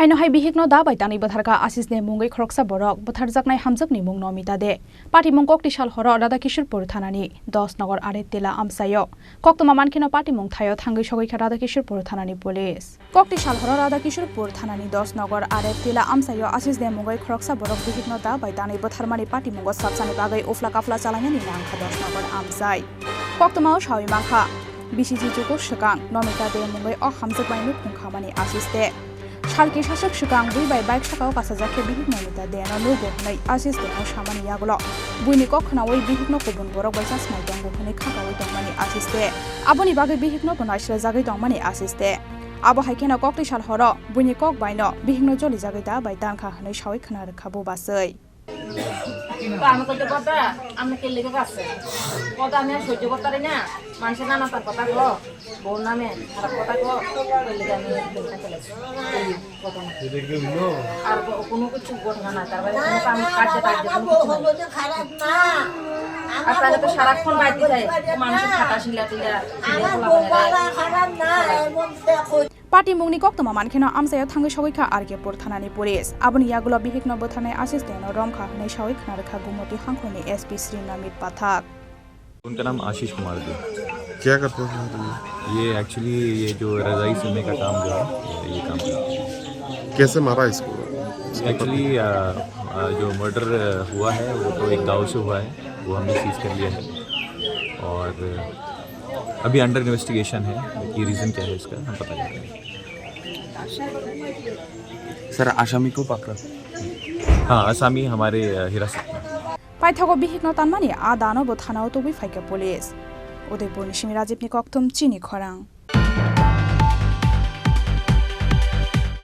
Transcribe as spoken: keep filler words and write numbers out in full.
Aino hai bihikno da bai tanwi bwtharkha Ashish de mungwi khoroksa borok, bwtharjaknai hamjakni mung Nomita de. Patimung kokti sal horo Radhakishorpur thanani dos nogor are tila amchaio. Koktwma mankheno patimung thaio thangwi sogwikha Radhakishorpur thanani police. Kokti sal horo Radhakishorpur thanani dos nogor are tila amchaio Ashish de mungwi khoroksa borok bihikno da bai tanwi bwtharmani patimungo sabsani bagwi ufla kafla chalainani nangkha dos nogor amchai. Koktwmao sawi mankha, bisi jijugo swkang Nomita de mungwi o hamjakmani nukhung khamani Ashish de. Salki saswk swkang bui bai bike sakao kasajak khe bihik Nomita de no nugo hwnwi Ashish de no samani yagulo buini kok khnaui bihikno kubun borok bai chasmai tongo hwnwi khakaui tongmani Ashish de. Aboni bagwi bihikno bo naisrajagwi tongmani Ashish de. Abo hai kheno kokti sal horo buini kok baino bihikno jolijagwi da bai tankha hwnwi saui khna rwkha bo bachwi. তো আমি তো কথা, আমি কে লিখে গেছে। কথা আমি আর সহ্য করতে পারি না। মানুষের নানা তার কথা গো, বউর নামে খারাপ কথা গো, ওই লিখে আমি লিখে ফেলেছি। এই ঘটনা। আর কো-, কোনো কিছু ঘটনা না, তার বাইরে কোনো কাম, কাজে কাজে কোনো কিছু নাই। খারাপ না। আর তাহলে তো সারাক্ষণ বাড়িতে যায়, মানুষের খাতা শিলা টিলা, আমার বউ বাবা খারাপ না, এমন দেখো। Patimungni koktwma mankheno amchaio thangwi sogwikha R K pur thanani police. Aboni yagulo bihikno bwtharnai Ashish de no romkha hwnwi saui khna rwkha Gumoti Hangkhorni S P Sri Namit Pathak. उनका नाम आशीष कुमार थे। क्या करते थे तुम? ये एक्चुअली ये जो रजाई सिलने का काम जो है, ये काम करते हैं। कैसे मारा इसको? एक्चुअली, अ, अ, जो मर्डर हुआ है, वो तो एक गांव से हुआ है, वो हमने सीज कर लिया है और अभी अंडर इन्वेस्टिगेशन है कि रीज़न क्या है इसका, हम पता कर रहे हैं। सर, आसामी को पकड़ा? हाँ, आसामी हमारे, अ, हिरासत में। Paithago bihikno tanmani a dano bo thanao tubui phaikha police. Udaipurni simi Rajibni kokthum chini khorang.